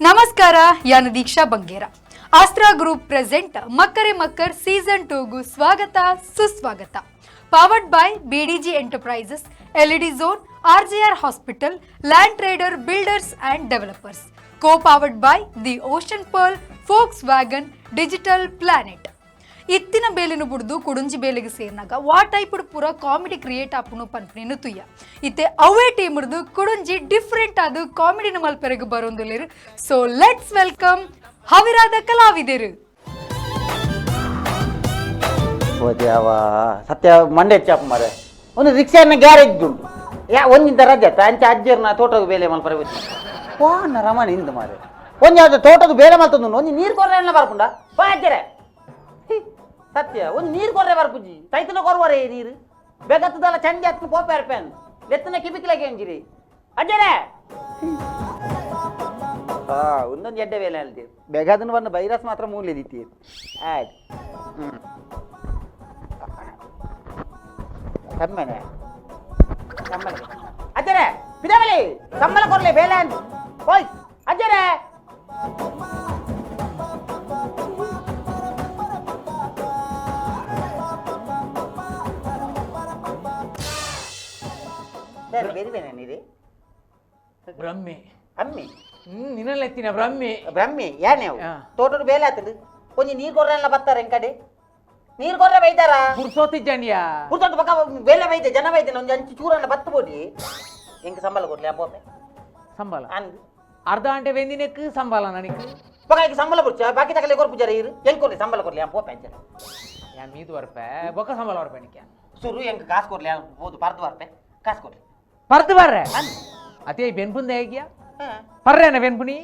ನಮಸ್ಕಾರ, ಯಾನು ದೀಕ್ಷಾ Bangera. ಆಸ್ತ್ರಾ group present ಮಕ್ಕರೆ ಮಕ್ಕರ್ season 2ಗೂ ಸ್ವಾಗತ ಸುಸ್ವಾಗತ. Powered by BDG enterprises, LED zone, RGR hospital, land trader builders and developers, co powered by the ocean pearl, Volkswagen, digital planet. ಇತ್ತಿನ ಬೇಲಿನ ಬುಡ್ದು ಕುಡುಂಜಿ ಬೇಲಿಗೆ ಸೇರ್ನಾಗ ವಾ type ಪೂರ comedy create ಆಪುನು ಪನ್ಪಿನ ತುಯ್ಯ. ಇತ್ತೆ ಅವೇ ಟೀಮ್ ಕುಡುಂಜಿ ಡಿಫ್ರೆಂಟ್ ಆದ ಕಾಮಿಡಿನ ಮಲ್ಪೆರೆಗ್ ಬರೋಂದುಲ್ಲೆರ್. So let's welcome ಹವಿರಾದ ಕಲಾವಿದರು. ಓದ್ಯಾವ ಸತ್ಯ ಮಂಡೆ ಚಾಪ್ ಮಾರೆ. ಒಂದು ರಿಕ್ಷಾನ ಗ್ಯಾರೇಜ್ ಉಂಟು ಯಾ ಒಂದಿಂತ ರಜೆ ಅಂಚೆ ಅಜ್ಜರ್ನ ತೋಟದ ಬೇಲೆ ಮಲ್ಪರೆ ಗೊತ್ತಿ ವಾನ ರಮಣ ಇಂದು ಮಾರೆ. ಒಂಜಿ ಅದು ತೋಟದ ಬೇಲೆ ಮಲ್ತೊಂದು ಒಂಜಿ ನೀರು ಕೊರ್ರೆ ಎಲ್ಲ ಬರ್ಪುಂಡ ಬಾ ಅಜ್ಜರೆ. ಹಿ, ಸತ್ಯ ಒಂದು ನೀರು ಕೊರ್ರೆ ಬರ್ಪುಜಿ ತೈತನ ಕೊರ್ವರೆ ನೀರು ಬೇಗತ್ತದಲ್ಲ ಚಂಡಿ ಹತ್ತು ಪೋಪೆ ಪ್ಯಾನ್ ಲೆತ್ತನ ಕಿಬಿಕ್ಲಾಗೆ ಅಂಜಿರಿ ಅಜ್ಜರೆ. ಹಾ ಒಂದೊಂದು ಎಡ್ಡೆ ಬೇಲೆ ಅಲ್ದಿ ಬೇಗಾದನ್ನು ಬಂದ ಬೈರಸ್ ಮಾತ್ರ ಮೂಲೆ ದಿತ್ತಿ ಆಯ್ತು. ಹ್ಞೂ ಕಮ್ಮನೆ ಸಂಬಳ ಅಜ್ಜರೇ ಪಿದಾವಲಿ ಸಂಬಳ ಕೊರ್ಲೆ ಬೇಲೆ ಅಂತ ಓಯ್ ಅಜ್ಜರೇ. ಸರ್ ಬೇರೆ ಬೇರೆ ನೀರಿ. ಬ್ರಹ್ಮೆ. ಅಮ್ಮಿ. ಹ್ಮ್ ನಿನ್ನೆತ್ತಿನ ಬ್ರಹ್ಮೆ. ಬ್ರಹ್ಮಿ ಯಾನೆ ಅವು? ಹಾ. ತೋಟದ ಬೇಲೆ ಆತದು ಒಂಜಿ ನೀರು ಕೊರ್ರೆಲ್ಲ ಬರ್ತಾರೆ ಕಡೆ ನೀರು ಕೊರ್ರೆ ಬೈದಾರ. ಪುರ್ಸೋತಿಜ್ಜಂಡಿಯಾ. ಪುರ್ತೊಟ್ಟು ಪಕ್ಕ ಬೇಲೆ ಬೈದೆ ಜನ ಬೈದೆ ಒಂಜಿ ಅಂಚು ಚೂರನ್ನ ಬತ್ತು ಬೋಡಿ ಎಂಕ್ ಸಂಬಳ ಕೊಡ್ಲಿ ಅಪ್ಪೆ. ಸಂಬಳ? ಅಂದ್. ಅರ್ಧ ಗಂಟೆ ಬೆಂದಿನಕ್ಕೆ ಸಂಬಳ ನನಗೆ. ಪಕ್ಕ ಈಗ ಸಂಬಳ ಕೊಡ್ಚ ಬಾಕಿ ತಕಲೆ ಕೊರ್ಪು ಜರ ಇರು ಎಂಕ್ ಕೊರ್ಲಿ ಸಂಬಳ ಕೊರ್ಲಿ ಅಪ್ಪೆ ಅಂಚ. ಯಾ ಮೀದು ಬರ್ಪೆ ಬೊಕ್ಕ ಸಂಬಳ ಬರ್ಪೆ ನಿಕ್ಕೆ. ಸುರು ಎಂಕ್ ಕಾಸು ಕೊರ್ಲಿ ಹೋದು ಪರ್ದು ಬರ್ಪೆ ಕಾಸು ಕೊರ್ಲಿ. ಪರ್ದು ಬರ್ರೆ. ಅಂದ್. ಅದೇ ಬೆನ್ಪುಂದ ಹೇಗ್ಯಾ? ಹಾ. ಪರ್ರೇನ ಬೆನ್ಪುನಿ?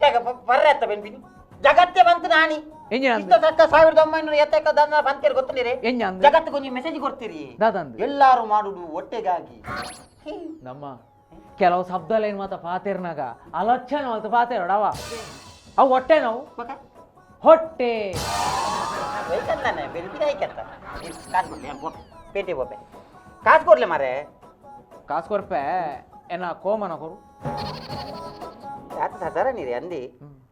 ಯಾಕ ಬರ್ರೆ ಅತ್ತ ಬೆನ್ಪಿನಿ ಜಗತ್ತೇ ಬಂತು ನಾನಿ. ಎಂಜಿನ? ಇಷ್ಟ ತಕ್ಕ 1900 ಎತ್ತಕ್ಕ ದನ್ನ ಬಂತೀರಿ ಗೊತ್ತಿರಿ. ಎಂಜ ಅಂದ್? ಜಗತ್ತಿಗೆ ಒಂಜಿ ಮೆಸೇಜ್ ಕೊಡ್ತೀರಿ. ದಾದಂದು? ಎಲ್ಲಾರು ಮಾಡುದು ಹೊಟ್ಟೆಗಾಗಿ. ನಮ್ಮ ಕೆಲವು ಶಬ್ದ ಏನ್ ಮಾತ ಪಾತೇರ್ನಾಗ ಅಲಕ್ಷಣ ಮಾತ ಪಾತೇರೋಡವ ಅವು ಹೊಟ್ಟೆ ನಾವು ಬಕ ಹೊಟ್ಟೆ. ವೈಕಂದಾನೆ ಬೆನ್ಪಿನ ಐಕತ್ತ ಕಾಸು ಕೊಡ್ಲಿ ಬೋಪೆ ಪೇಟೆ ಬೋಪೆ ಕಾಸು ಕೊಡ್ಲಿ ಮಾರೆ. ಕಾಸು ಕೊರ್ಪೆ ಏನ ಕೋಮನ ಕೊರು. ಆತ ಸಸರ ನೀರಿ ಅಂದಿ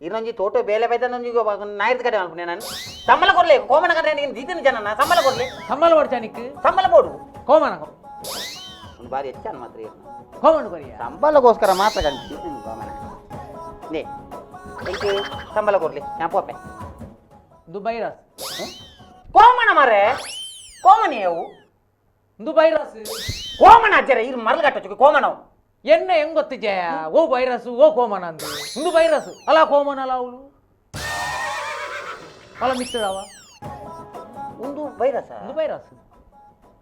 ಇನ್ನೊಂಜಿ ತೋಟ ಬೇಲೆ ಬೈದ ಒಂಜಿ ನಾಯಿದ ಕಡೆ ಮಲ್ಪುನೆ ನಾನು ಸಂಬಳ ಕೊಡ್ಲಿ ಕೋಮನ ಕಡೆ ನೀನು ದೀತಿನ ಜನನ ಸಂಬಳ ಕೊಡ್ಲಿ. ಸಂಬಳ ಕೊಡ್ಚಾನಿಕ್. ಸಂಬಳ ಬೋಡು. ಕೋಮನ ಕೊರು. ಒಂದು ಬಾರಿ ಹೆಚ್ಚಾನ ಮಾತ್ರ ಇರ್ನ. ಕೋಮನ ಕೊರಿಯ. ಸಂಬಳಗೋಸ್ಕರ ಮಾತ್ರ ಕಂಡು ಕೋಮನ ನೇ ಎಂಕೆ ಸಂಬಳ ಕೊಡ್ಲಿ ನಾ ಪೋಪೆ. ದುಬೈರಸ್. ಕೋಮನ ಮಾರೆ ಕೋಮನೆ ಅವು. ದುಬೈರಸ್. ಕೋಮನ ಅಜ್ಜರ ಇರು ಮರಳು ಕಟ್ಟೋಚು ಕೋಮನವು. ಎನ್ನ ಹೆಂಗ್ ಗೊತ್ತು ಜಯ ಓ ವೈರಸ್ ಓ ಕೋಮನ ಅಂದು ಒಂದು ವೈರಸ್ ಅಲ್ಲ ಕೋಮನ ಅಲ್ಲ ಅವಳು ಅಲ್ಲ ಮಿತ್ತದವ. ಒಂದು ವೈರಸ್. ಒಂದು ವೈರಸ್.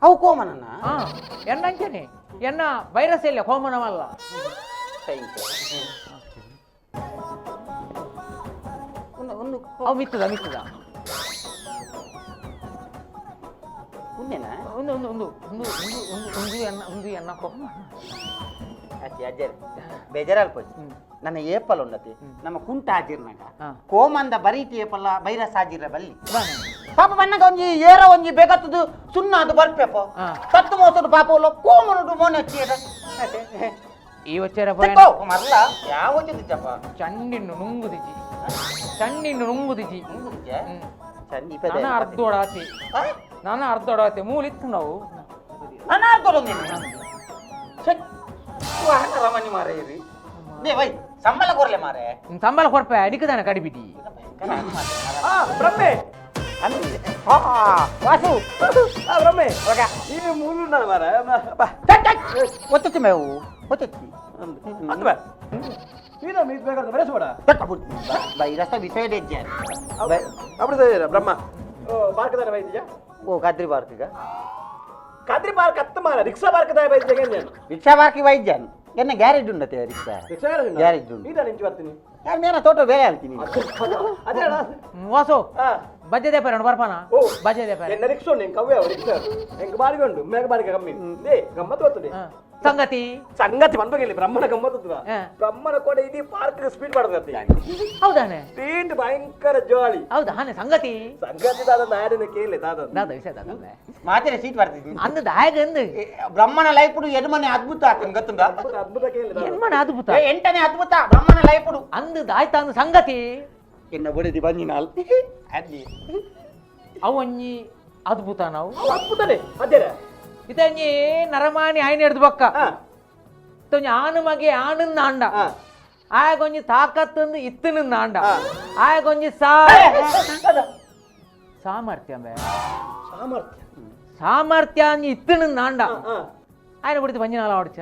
ಅವು ಕೋಮನನ್ನ. ಹಾ ಎನ್ನ ಅಂಚನೆ ಎನ್ನ ವೈರಸ್ ಇಲ್ಲ ಕೋಮನವಲ್ಲ. ಒಂದು ಒಂದು. ಅವು ಮಿತ್ತದ ಮಿತ್ತದ. ಉನ್ನೇನಾ? ಒಂದು ಒಂದು ಒಂದು ಒಂದು ಒಂದು ಒಂದು ಒಂದು ಎನ್ನ ಒಂದು ಎನ್ನ ಕೋಮನ. ಅಜ್ಜಿ ಅಜ್ಜರ್ ಬೇಜಾರಲ್ಪೋಜಿ ನನ್ನ ಏಪಲ್ ಉಂಡತಿ ನಮ್ಮ ಕುಂಟ ಆಜಿರ್ನಾಗ ಹಾ. ಕೋಮಂದ ಬರೀತಿ ಏಪಲ್ಲ ಬೈರಸ್ ಆಜಿರ ಬಲ್ಲಿ. ಬಾನೆ. ಪಾಪ ಬಣ್ಣಗ ಒಂಜಿ ಏರ ಒಂಜಿ ಬೇಕತ್ತದು ಸುಣ್ಣ ಅದು ಬರ್ಪೆಪ್ಪ. ಹಾ. ಸತ್ತು ಮೋಸಡು ಪಾಪ ಉಲ್ಲ ಕೋಮನುಡು ಮೋನೆ ಹಚ್ಚಿರ. ಈ ವಚ್ಚರ. ಮರಲ ಯಾವ ಜಪ್ಪ. ಚಂಡಿನ್ನು ನುಂಗುದಿಜಿ ಚಂಡಿನ್ನು ನುಂಗುದಿಜಿ. ಹ್ಮ್. ಚಂಡಿ. ನಾನು ಅರ್ಧೋಡಾತಿ ನಾನು ಅರ್ಧೋಡಾತಿ ಮೂಲಿತ್ತು ನಾವು. ನಾನು ಅರ್ಧೋಡ ರಮಣಿ ಮಾರೆ ಇರಿ ನೇ ವೈ ಸಂಬಳ ಕೊರ್ಲೆ ಮಾರೆ. ಸಂಬಳ ಕೊರ್ಪೆ ಅಡಿಕದಾನ ಕಡಿಬಿಡಿ. ಬ್ರಹ್ಮೆ. ಹಾ ವಾಸು. ಬ್ರಹ್ಮೆ. ಓಕೆ. ಈ ಮೂಲು ಮಾರ. ಒತ್ತುತ್ತಿ ಮೇವು ಒತ್ತುತ್ತಿ. ಅಂತ ಬಾ ನೀನು ಮೀಟ್ ಬೇಕಾದ್ರೆ ಬರೆಸಬೇಡ. ಬೈರಸ ವಿಷಯ ಅప్పుడు ಬ್ರಹ್ಮ ಓ ಪಾರ್ಕ್ ದಾನೆ ಬೈದಿಯಾ? ಓ ಕದ್ರಿ ಪಾರ್ಕ್ ಈಗ. ಕದ್ರಿ ಪಾರ್ಕ್ ಅತ್ತ ಮಾರ ರಿಕ್ಷಾ ಪಾರ್ಕ್ ದಾಯ ಬೈದಿಯ ಏನು? ರಿಕ್ಷಾ ಪಾರ್ಕ್ ವೈದ್ಯಾನ್ ಎನ್ನ ಗ್ಯಾರೇಜ್ ಉಂಡತೆ rickshaw. Rickshaw garage ಉಂಟು. ನೀ ನಿಂಚು ಬರ್ತೀನಿ. ಯಾರು ಮೇನ ತೋಟ ಬೇರೆ ಹೇಳ್ತೀನಿ. ಅದೇ ಅಣ್ಣ. ವಾಸು. ಹಾ. ಬಜ್ಜೆ ದೇಪಾರ ಬರ್ಪಾನ. ಓ. ಬಜ್ಜೆ ದೇಪಾರ. ಎನ್ನ ರಿಕ್ಷಾ ಉಂಟು ಎಂಕ್ ಅವ್ವೆ ರಿಕ್ಷಾ ಎಂಕ್ ಬಾಡಿಗೆ ಉಂಟು ಮೇಗ ಬಾಡಿಗೆ ಕಮ್ಮಿ ಏ ಗಮ್ಮತ್ತು ಬರ್ತದೆ. ಹಾ. ಸಂಗತಿ ಸಂಗತಿ ಮನ್ಬಗಿಲ್ಲ ಬ್ರಹ್ಮನ ಗಮ್ಮತ್ತದ ಬ್ರಹ್ಮನ ಕೂಡ ಇಡೀ ಪಾರ್ಕ್ ಸ್ಪೀಡ್ ಮಾಡ್ತದೆ. ಹೌದಾನೆ? ಸ್ಪೀಡ್ ಭಯಂಕರ ಜಾಲಿ. ಹೌದಾ? ಹಾನೆ ಸಂಗತಿ ಸಂಗತಿ ದಾದ ನಾಡಿನ ಕೇಳಿ ದಾದ ದಾದ ವಿಷಯ ದಾದ ಮಾತಿನ ಸೀಟ್ ಬರ್ತಿದ್ವಿ ಅಂದ ದಾಯಗ ಅಂದು ಬ್ರಹ್ಮನ ಲೈಫ್ ಎಡ್ಮನೆ ಅದ್ಭುತ ಆತನ ಗೊತ್ತುಂಡ? ಅದ್ಭುತ ಕೇಳಿ ಎನ್ಮನ ಅದ್ಭುತ ಎಂಟನೇ ಅದ್ಭುತ ಬ್ರಹ್ಮನ ಲೈಫ್ ಅಂದು ದಾಯ್ತ ಅಂದು ಸಂಗತಿ ಎನ್ನ ಬಡಿದಿ ಬಂದಿನಾಲ್ ಅಲ್ಲಿ ಅವೊಂಜಿ ಅದ್ಭುತ ನಾವು ಅದ್ಭುತನೇ ಅದೇ ಇದಂಜಿ ನರಮಾನಿ ಆಯ್ನ ಹಿಡ್ದು ಬಕ್ಕ ತೊಂಜಿ ಆನು ಮಗೆ ಆನಂದ ಆಂಡ ಆಯಗೊಂಜಿ ತಾಕತ್ತಂದು ಇತ್ತನಂದ ಆಂಡ ಆಯಗೊಂಜಿ ಸಾಮರ್ಥ್ಯ ಸಾಮರ್ಥ್ಯ ಸಾಮರ್ಥ್ಯ ಅಂಜಿ ಇತ್ತನಂದ ಆಂಡ ಆಯ್ನ ಬಿಡಿದು ಬಂಜಿನಾಲ ಆಡ್ಚ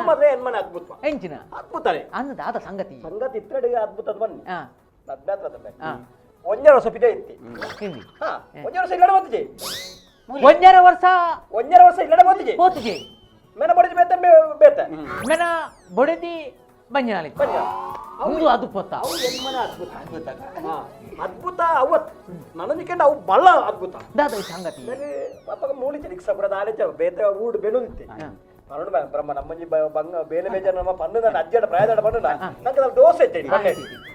ಮಾತ್ರ ಎನ್ಮನೆ ಅದ್ಭುತ ಎಂಚಿನ ಅದ್ಭುತನೇ ಅಂದ ದಾದ ಸಂಗತಿ ಸಂಗತಿ ಇತ್ತಡಿಗೆ ಅದ್ಭುತ ಬನ್ನಿ ಒಂಜರ ವರ್ಷ ಪಿಜ ಇತ್ತಿ ಒಂಜರ ವರ್ಷ ಇಲ್ಲಡೆ ಬಂತಿಜೆ ಒಂಜರ ವರ್ಷ ಒಂಜರ ವರ್ಷ ಇಲ್ಲಡೆ ಬಂತಿಜೆ ಹೋತಿಜೆ ಮೇನ ಬಡಿಜಿ ಬೇತ ಬೇತ ಮೇನ ಬಡಿದಿ ಬಂಜನಾಲಿ ಒಂದು ಅದ್ಭುತ ಅವು ಎನ್ಮನೆ ಅದ್ಭುತ ಅದ್ಭುತ ಅದ್ಭುತ ಅವತ್ ನನನಿಕೆಂಡ ಅವು ಬಲ್ಲ ಅದ್ಭುತ ದಾದ ಸಂಗತಿ ಅಪ್ಪಗ ಮೂಲಿಚ ರಿಕ್ಷಾ ಪುರ ದಾಲೆಚ ಬೇತ ಊಡು ಬೆನುಂತಿ ಪರಣ ಬ್ರಹ್ಮ ನಮ್ಮಂಜಿ ಬಂಗ ಬೇಲೆ ಬೇಜಾರ ನಮ್ಮ ಪಣ್ಣು ಅಜ್ಜಡ ಪ್ರಾಯದಡ ಪಣ್ಣು ನಂಗೆ ಅಲ್ಲಿ ದೋಸೆ ಇತ್ತು ಬಣ್ಣೆ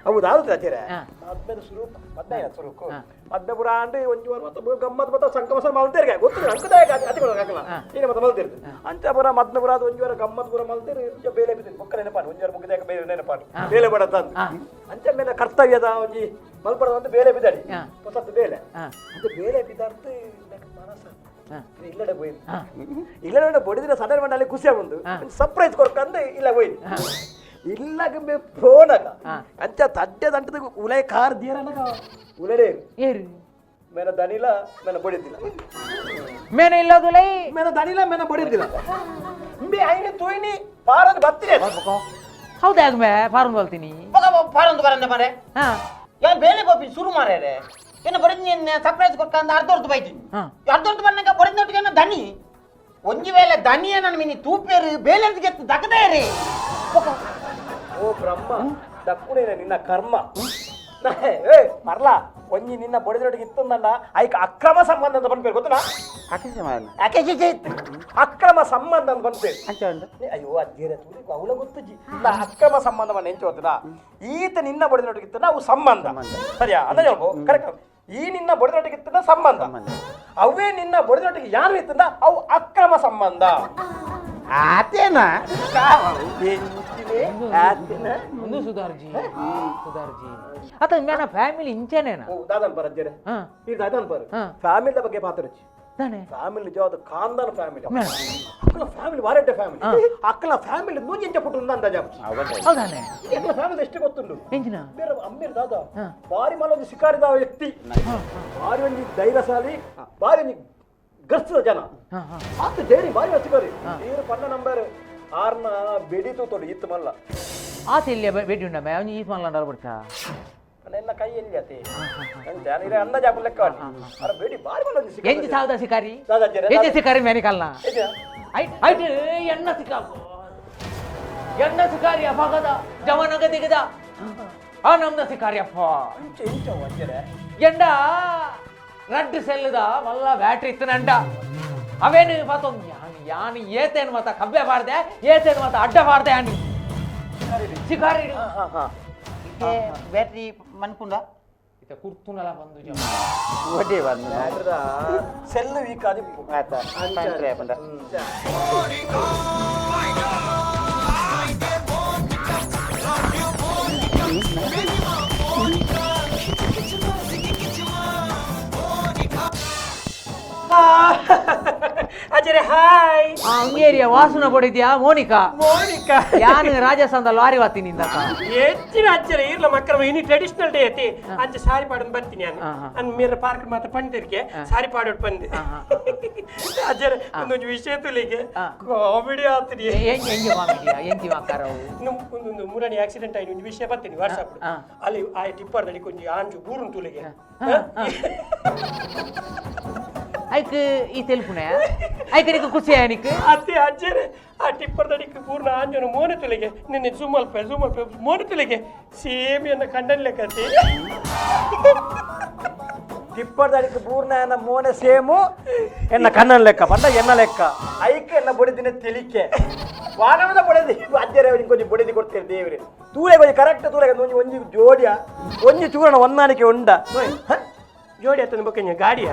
ಅವು ದಾದ ಅಜ್ಜರೆ ಮದ್ಮೆದ ಸುರುಕು ಮದ್ದೆ ಸುರುಕು ಮದ್ಮೆ ಪುರ ಆಂಡ್ ಒಂಜಿ ವಾರ ಮತ್ತೆ ಗಮ್ಮತ್ ಮತ್ತೆ ಸಂಕಮಸ ಮಲ್ತೇರ್ಗೆ ಗೊತ್ತು ಅಂಕದಾಯಕ ಅತಿ ಹಾಕಲ್ಲ ನೀನೆ ಮತ್ತೆ ಮಲ್ತಿರ್ದು ಅಂಚ ಪುರ ಮದ್ಮೆ ಪುರ ಒಂಜಿ ವಾರ ಗಮ್ಮತ್ ಪುರ ಮಲ್ತೇರು ಬೇಲೆ ಬಿದ್ದು ಬೊಕ್ಕ ನೆನಪಾಡು ಒಂಜಿ ವಾರ ಮುಗಿದಾಕ ಬೇಲೆ ನೆನಪಾಡು ಬೇಲೆ ಬಡತ ಅಂಚ ಮೇಲೆ ಕರ್ತವ್ಯದ ಒಂಜಿ ಮಲ್ಪಡ ಒಂದು ಬೇಲೆ ಬಿದ್ದಾಡಿ ಹೊಸತ್ತು ಬೇಲೆ ಅಂತ ಬೇಲೆ ಬಿದ್ದಾರ್ತು ಮನಸ್ಸ ಇಲ್ಲಡೆ ಹೋಯ್ತು ಇಲ್ಲಡೆ ಬಡಿದ್ರೆ ಸಡನ್ ಮಂಡ ಅಲ್ಲಿ ಖುಷಿ ಬಂದು ಸರ್ಪ್ರೈಸ್ ಕೊಡ್ಕಂದು ಇಲ್ಲ ಹೋಯ್ತು ಇಲ್ಲಗ ಫೋನ್ ಅಂಚ ತಡ್ಡೆ ದಂಟದ ಉಲೈ ಕಾರ್ ದಿಯರನಗ ಉಲಡೆ ಏರು ಮೇನ ದನಿಲ ಮೇನ ಬಡಿದಿಲ್ಲ ಮೇನ ಇಲ್ಲದುಲೈ ಮೇನ ದನಿಲ ಮೇನ ಬಡಿದಿಲ್ಲ ಇಂಬಿ ಐನೆ ತೋಯ್ನಿ ಪಾರಂದು ಬತ್ತಿದೆ ಹೌದಾ ಮೇ ಫಾರಂ ಬಲ್ತೀನಿ ಪಾರಂದು ಬರಂದೆ ಮರೆ ಯಾನ್ ಬೇಲೆ ಗೋಪಿ ಶುರು ಮಾರ್ಯಾರೆ ಏನ ಬಡಿದ್ ಸರ್ಪ್ರೈಸ್ ಕೊಡ್ಕಂದು ಅರ್ಧ ಹೊರ್ತು ಬೈತೀನಿ ಅರ್ಧ ಹೊರ್ತು ಬಂದಾಗ ಬಡಿದೊಟ್ಟಿಗೆ ದನಿ ಒಂಜಿ ವೇಳೆ ದನಿಯ ನನ್ನ ಮಿನಿ ತೂಪೇರು ಬೇಲೆ ಗೆತ್ತು ದಗದೇರಿ. ಓ ಬ್ರಹ್ಮ ದಕ್ಕುನೇನೆ ನಿನ್ನ ಕರ್ಮ ಏ ಮರ್ಲಾ ಒಂಜಿ ನಿನ್ನ ಬಡಿದೊಟ್ಟಿಗೆ ಇತ್ತಂದಂಡ ಐಕ ಅಕ್ರಮ ಸಂಬಂಧ ಅಂತ ಬಂದ್ಪೇರು ಗೊತ್ತನಾ? ಅಕ್ರಮ ಸಂಬಂಧ ಅಂತ ಬಂದ್ಪೇರು. ಅಯ್ಯೋ ಅಜ್ಜಿಯರ ತೂರಿಗೂ ಅವಳ ಗೊತ್ತುಜಿ ಅಕ್ರಮ ಸಂಬಂಧವನ್ನು ಎಂಚು ಗೊತ್ತದಾ? ಈತ ನಿನ್ನ ಬಡಿದೊಟ್ಟಿಗೆ ಇತ್ತಂದ ಅವು ಸಂಬಂಧ ಸರಿಯಾ? ಅಂದ್ರೆ ಹೇಳ್ಬೋ ಕರೆಕ್ಟ್. ಈ ನಿನ್ನ ಬಡಿದೊಟ್ಟಿಗೆ ಇತ್ತಂದ ಸಂಬಂಧ, ಅವೇ ನಿನ್ನ ಬಡಿದೊಟ್ಟಿಗೆ ಯಾರು ಇತ್ತಂದ ಅವು ಅಕ್ರಮ ಸಂಬಂಧ. ಆತೇನಾ ಒಂದು ಸುಧಾರ್ಜಿ ಸುಧಾರ್ಜಿ ಅತ ಮೇನ ಫ್ಯಾಮಿಲಿ ಇಂಚನೇನಾ? ದಾದನ್ ಪರ ಅಜ್ಜರೆ ಈ ದಾದನ್ ಪರ ಫ್ಯಾಮಿಲಿ ಬಗ್ಗೆ ಪಾತ್ರಜಿ ಫ್ಯಾಮಿಲಿ ನಿಜವಾದ ಖಾನ್ದಾನ್ ಫ್ಯಾಮಿಲಿ ಅಕ್ಕನ ಫ್ಯಾಮಿಲಿ ವಾರೆಡ್ಡೆ ಫ್ಯಾಮಿಲಿ ಅಕ್ಕನ ಫ್ಯಾಮಿಲಿ ಮುಂಜೆಂಚ ಪುಟ್ಟು ಅಂದಾಜ. ಹೌದಾನೆ? ಅಕ್ಕನ ಫ್ಯಾಮಿಲಿ ಎಷ್ಟು ಗೊತ್ತುಂಡು ಎಂಜಿನ ಬೇರೆ ಅಮ್ಮೇರ್ ದಾದ ಬಾರಿ ಮಲೊಂದು ಶಿಕಾರಿದ ವ್ಯಕ್ತಿ, ಬಾರಿ ಒಂದು ಧೈರ್ಯಶಾಲಿ, ಬಾರಿ ಒಂದು ಗರ್ಸದ ಜನ. ಆತ ಜೇರಿ ಬಾರಿ ಶಿಕಾರಿ ನೀರು ಪಣ್ಣ ನಂಬರ್ ಆರ್ನ ಬೆಡಿ ತೂತೋಡು ಇತ್ತು ಮಲ್ಲ ಆತ ಇಲ್ಲಿ ಬೇಡಿ ಉಂಡಮ್ಮ ಅವನು ಈ ಮಲ್ಲ ಬಿಡ್ತಾ ನನ್ನ ಕೈ ಎಲ್ಲಿ ಆತೆ ಅಂತ ಅಂದಾಜು ಹಾಕು ಲೆಕ್ಕ ಅರ ಬೇಡಿ ಬಾರಿ ಮಲ್ಲ ಒಂದು ಎಂಜಿ ಸಾಲದ ಶಿಕಾರಿ ಎಂಜಿ ಶಿಕಾರಿ ಮೇನಿಕಲ್ನ ಐಟ್ ಎಣ್ಣ ಸಿಕ್ಕಾಕು ಎಣ್ಣ ಶಿಕಾರಿ ಅಪಗದ ಜವನಗ ದಿಗದ ಆ ನಮ್ದ ಶಿಕಾರಿ ಅಪ್ಪ ಎಂಡ ರಡ್ಡು ಸೆಲ್ಲದ ಮಲ್ಲ ಬ್ಯಾಟ್ರಿ ಇತ್ತನಂಡ ಅವೇನು ಪಾತೊಂದು ಯಾನು ಯಾನು ಏತೇನು ಮತ್ತ ಕಬ್ಬೆ ಬಾರ್ದೆ ಏತೇನು ಮತ್ತ ಅಡ್ಡ ಬಾರ್ದೆ అని ಶಿಕಾರಿ ಬ್ಯಾಟ್ರಿ ಮನ್ಪುಂಡ ಇತ ಕುರ್ತುನಲ ಬಂದು ಜನ ಒಡ್ಡೆ ಬಂದು ಸೆಲ್ ವೀಕ್ ಆದಿಪ್ಪು ಆತ ಪಂಡ ಅಜರೆ ಹಾಯ್ ಏರಿಯಾ ವಾಸನ ಪಡಿದ್ಯಾ ಮೋನಿಕಾ? ಮೋನಿಕಾ ಯಾನು ರಾಜಸ್ಥಾನದ ಲಾರಿ ವಾತೀನಿ ಇಂದಾಕ ಹೆಚ್ಚಿನ ಅಚ್ಚರ ಇರ್ಲ ಮಕ್ಕಳ ಇನಿ ಟ್ರೆಡಿಷನಲ್ ಡೇ ಐತಿ ಅಂಚ ಸಾರಿ ಪಾಡನ್ ಬರ್ತೀನಿ ನಾನು ಅನ್ ಮೇರ ಪಾರ್ಕ್ ಮಾತ್ರ ಪಂಡಿರ್ಕೆ ಸಾರಿ ಪಾಡೋಟ್ ಬಂದೆ ಅಜ್ಜರ ಒಂದೊಂದು ವಿಷಯ ತುಲಿಗೆ ಕಾಮಿಡಿ ಆತ್ರಿ. ಎಂಜಿ ಮಾಮಿಡಿಯಾ ಎಂಜಿ ಮಾಕಾರವು ಒಂದೊಂದು ಮೂರನೇ ಆಕ್ಸಿಡೆಂಟ್ ಆಗಿ ಒಂದು ವಿಷಯ ಬರ್ತೀನಿ ವಾಟ್ಸಪ್ ಅಲ್ಲಿ ಆ ಟಿಪ್ಪರ್ ದಡಿ ಕೊಂಚ ಆಂಜು ಬೂರುನ್ ತುಲಿಗೆ ಐಕ್ ಈ ತೆಲುಪುನೆ ಐಕ್ ನಿಕ್ ಖುಷಿ ಆಯ್ನಿಕ್ ಅತ್ತೆ ಅಜ್ಜರೆ ಆ ಟಿಪ್ಪರ್ ದಡಿಕ್ ಪೂರ್ಣ ಆಂಜನ ಮೋನೆ ತುಲಿಗೆ ನಿನ್ನೆ ಜೂಮಲ್ಪೆ ಜೂಮಲ್ಪೆ ಮೋನೆ ತುಲಿಗೆ ಸೇಮ್ ಎನ್ನ ಕಂಡನ್ ಲೆಕ್ಕತಿ ಟಿಪ್ಪರ್ ದಡಿಕ್ ಪೂರ್ಣ ಮೋನೆ ಸೇಮು ಎನ್ನ ಕಣ್ಣನ ಲೆಕ್ಕ ಪಂಡ ಎನ್ನ ಲೆಕ್ಕ ಐಕೆ ಎನ್ನ ಬೊಡಿದಿನ ತಿಳಿಕೆ ವಾನದ ಬೊಡೆದಿ ಅಜ್ಜರೆ ಒಂಜಿ ಬೊಡೆದಿ ಕೊಡ್ತೇನೆ ದೇವ್ರೆ ತೂಲೆ ಒಂಜಿ ಕರೆಕ್ಟ್ ತೂಲೆ ಒಂಜಿ ಒಂಜಿ ಜೋಡಿಯ ಒಂಜಿ ಚೂರಣ ಹೊಂದಾಣಿಕೆ ಉಂಡ ಜೋಡಿ ಆತನ ಬೊಕ್ಕ ಗಾಡಿಯ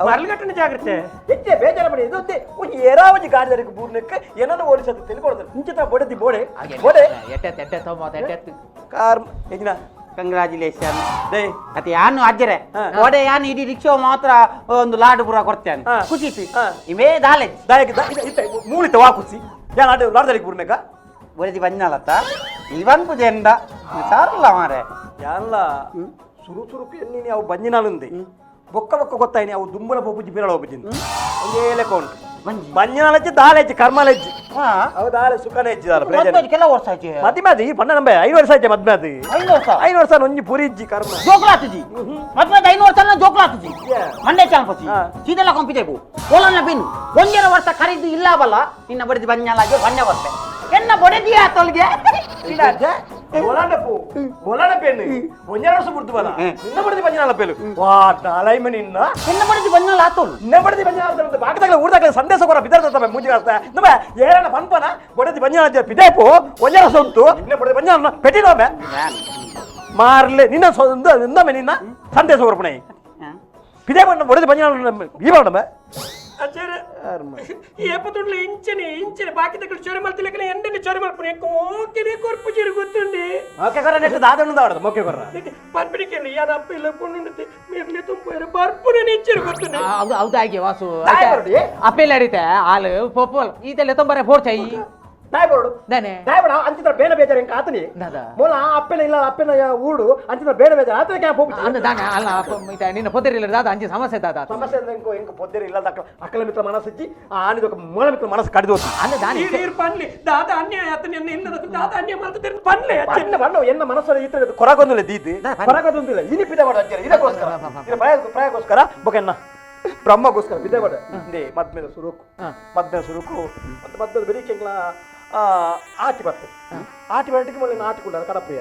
ಮರಳುಗಟ್ಟನ ಜಾಗ್ರತೆ ಎಚ್ಚೆ ಬೇಜಾರ ಪಡಿ ಇದು ಒಂಜಿ ಏರಾ ಒಂಜಿ ಗಾಡಿ ದರಿಗೆ ಬೂರ್ನಕ್ಕೆ ಏನನ್ನ ಓಡಿಸದು ತಿಳಿಕೊಡ್ತಾರೆ ಇಂಚಿತ ಬೊಡೆದಿ ಬೋಡೆ ಬೋಡೆ ಎಟ್ಟೆ ಎಟ್ಟೆ ತಮ್ಮ ಎಟ್ಟೆ ಕಾರ್ ಎಂಜಿನ ಕಂಗ್ರಾಚುಲೇಷನ್ they ಅತ್ತೆ ಯಾನು ಅಜ್ಜರೆ ಒಡೆ ಯಾನು ಇಡೀ ರಿಕ್ಷಾ ಮಾತ್ರ ಒಂದು ಲಾಡು ಪೂರ ಕೊಡ್ತೇನೆ ಖುಷಿ ಇವೇ ದಾಲೆ ದಾಯಕ ಇತ್ತ ಮೂಳಿತ ವಾ ಖುಷಿ ಯಾನ್ ಆಟ ಲಾಡ್ದರಿಗೆ ಬೂರ್ನಕ್ಕ ಬೊಡೆದಿ ಬಂಜಾಲತ್ತ ಇವನ್ ಪೂಜೆ ಎಂದ ಸಾರಲ್ಲ ಮಾರೆ ಯಾನ್ಲ ಸುರು ಸುರುಕು ಎನ್ನಿನಿ ಅವು ಬಂಜಿನಾಲುಂದೆ ಬೊಕ್ಕ ಬೊಕ್ಕ ಗೊತ್ತಾಯಿನಿ ಅವು ದುಂಬಲ ಪೋಪುಜಿ ಬಿರಳ ಪೋಪುಜಿ ಒಂಜೇ ಲೆಕ್ಕ ಉಂಟು ಬಂಜಿನಾಲಜ್ಜಿ ದಾಲೆಜ್ಜಿ ಕರ್ಮಲೆಜ್ಜಿ ಅವು ದಾಲೆ ಸುಖನೇ ಇಜ್ಜಿ ದಾಲ ಪ್ರಯೋಜನ ಕೆಲವು ವರ್ಷ ಆಯ್ತು ಮದಿ ಮಾದಿ ಪಂಡ ನಂಬೆ 5 ವರ್ಷ ಆಯ್ತು ಮದ್ಮೆ ಅದು 5 ವರ್ಷ 5 ವರ್ಷ ಒಂಜಿ ಪುರಿ ಇಜ್ಜಿ ಕರ್ಮ ಜೋಕುಲಾತುಜಿ ಮದ್ಮೆ 5 ವರ್ಷ ಜೋಕುಲಾತುಜಿ ಮಂಡೆ ಚಾಂಪಸಿ ಸೀದೆಲ್ಲ ಕಂಪಿದೇಕು ಓಲನ್ನ ಬಿನ್ ಒಂದೆರ ವರ್ಷ ಖರೀದಿ ಇಲ್ಲ ಬಲ್ಲ ನಿನ್ನ ಬಡಿದಿ ಬಂಜಾಲಾಗಿ ಬಣ್ಣ ಬರ್ತೆ ಎನ್ನ ಬೊಡೆದಿಯ ತೊಲ್ಗೆ ಒಲಾಂಡ ಪೋ ಒಲಾಂಡ ಪೆನ್ನು ಒಂಜರ ವರ್ಷ ಬುಡ್ದು ಬಲ ನಿನ್ನ ಬಡಿದಿ ಬಂಜಾಲ ಪೆಲು ವಾ ನಾಲೈಮ ನಿನ್ನ ಎನ್ನ ಬಡಿದಿ ಬಂಜಾಲ ಆತೋಲು ನಿನ್ನ ಬಡಿದಿ ಬಂಜಾಲ ಬಾಕದಾಗಲ ಊರ್ದಾಗಲ ಸಂದೇಶ ಕೊರ ಬಿದರ್ದ ಮುಂಜಿ ಕಾಸ್ತ ನಮ್ಮ ಏರನ ಪನ್ಪನ ಬಡಿದಿ ಬಂಜಾಲ ಪಿದೇಪು ಒಂಜರ ವರ್ಷ ಉಂಟು ನಿನ್ನ ಬಡಿದಿ ಬಂಜಾಲ ಪೆಟ್ಟಿನೋಮೆ ಮಾರ್ಲೆ ನಿನ್ನ ನಿನ್ನಮೆ ನಿನ್ನ ಸಂದೇಶ ಕೊರಪಣೆ ಪಿದೇ ಬಣ್ಣ ಬಡಿದಿ ಬಂಜಾಲ ಈ ಬಣ್ಣಮೆ ಅಚ್ಚರ ಏಪತುಂಡ್ಲ ಇಂಚನೆ ಇಂಚನೆ ಬಾಕಿ ತಕ್ಕಲು ಚೊರೆ ಮಲ್ತಿಲೆಕ್ಕನೆ ಎಂಡನೆ ಚೊರೆ ಮಲ್ಪುನೆ ಓಕೆನೆ ಕೊರ್ಪು ಚಿರು ಗೊತ್ತುಂಡಿ ಮೊಕ್ಕೆ ಕೊರ ನೆಟ್ಟು ದಾದಣ್ಣದ ಆಡದು ಮೊಕ್ಕೆ ಕೊರ ಪರ್ಪಿಡಿಕೆಂಡು ಯಾದ ಅಪ್ಪ ಇಲ್ಲ ಪುಣ್ಣುಂಡುತ್ತೆ ಮಿರ್ಲಿ ತುಂಬೋರು ಬರ್ಪುನೆ ಇಂಚರು ಗೊತ್ತುಂಡಿ ಹೌದು ಹೌದಾಗಿ ವಾಸು ಅಪ್ಪೆಲ್ಲ ಅಡಿತೆ ಹಾಲು ಪೋಪೋಲ್ ಈತೆಲ್ಲ ತೊಂಬರೆ ಫೋರ್ ಚೈ ನಾಯ್ ಬರೋಡು ದಾನೆ ನಾಯ್ ಬಡ ಅಂಚಿತ್ರ ಬೇನ ಬೇಜಾರ ಎಂಕ ಆತನಿ ಮೊಲ ಅಪ್ಪೆನ ಇಲ್ಲ ಅಪ್ಪೆನ ಊಡು ಅಂಚಿತ್ರ ಬೇನ ಬೇಜಾರ ಆತನ ಕ್ಯಾ ಪೋಪು ಅಂದ ದಾನೆ ಅಲ್ಲ ಈತ ನಿನ್ನ ಪೊದರಿಲ್ಲ ದಾದ ಅಂಚಿ ಸಮಸ್ಯೆ ದಾದ ಸಮಸ್ಯೆ ಎಂಕೋ ಎಂಕ ಪೊದ್ದರಿ ಇಲ್ಲ ಅಕ್ಕಲ ಅಕ್ಕಲ ಮಿತ್ರ ಮನಸ್ಸಿಚ್ಚಿ ಆ ಆನಿದೊಕ ಮೂಲ ಮಿತ್ರ ಮನಸ್ಸು ಕಡಿದು ಅಂದ ದಾನೆ ನೀರು ಪನ್ಲಿ ದಾದ ಅನ್ಯಾಯ ಆತನ ಎನ್ನ ಇಲ್ಲದ ದಾದ ಅನ್ಯಾಯ ಮಾಡ್ತಿದ್ರೆ ಪನ್ಲೆ ಚಿನ್ನ ಬಣ್ಣ ಎನ್ನ ಮನಸ್ಸಲ್ಲಿ ಈತ ಕೊರಗೊಂದಿಲ್ಲ ದೀತಿ ಕೊರಗೊಂದಿಲ್ಲ ಇನಿ ಪಿದ ಮಾಡ ಅಜ್ಜರ ಇದಕ್ಕೋಸ್ಕರ ಇದು ಪ್ರಾಯಕ್ಕೋಸ್ಕರ ಬೊಕೆನ್ನ ಬ್ರಹ್ಮಗೋಸ್ಕರ ಬಿದ್ದೆ ಮಾಡ ಹಿಂದೆ ಮದ್ಮೇಲೆ ಸುರುಕು ಮದ್ಮೇಲೆ ಸುರುಕು ಮತ್ತೆ ಮದ್ಮೇಲೆ ಬೆರಿಕೆಂಗ್ಲ ಆಟಿ ಬರ್ತದೆ ಆಟಿ ಬರಟಿಗೆ ಮೊದಲು ನಾಟಿ ಕೂಡ ಕಡಪ್ರಿಯ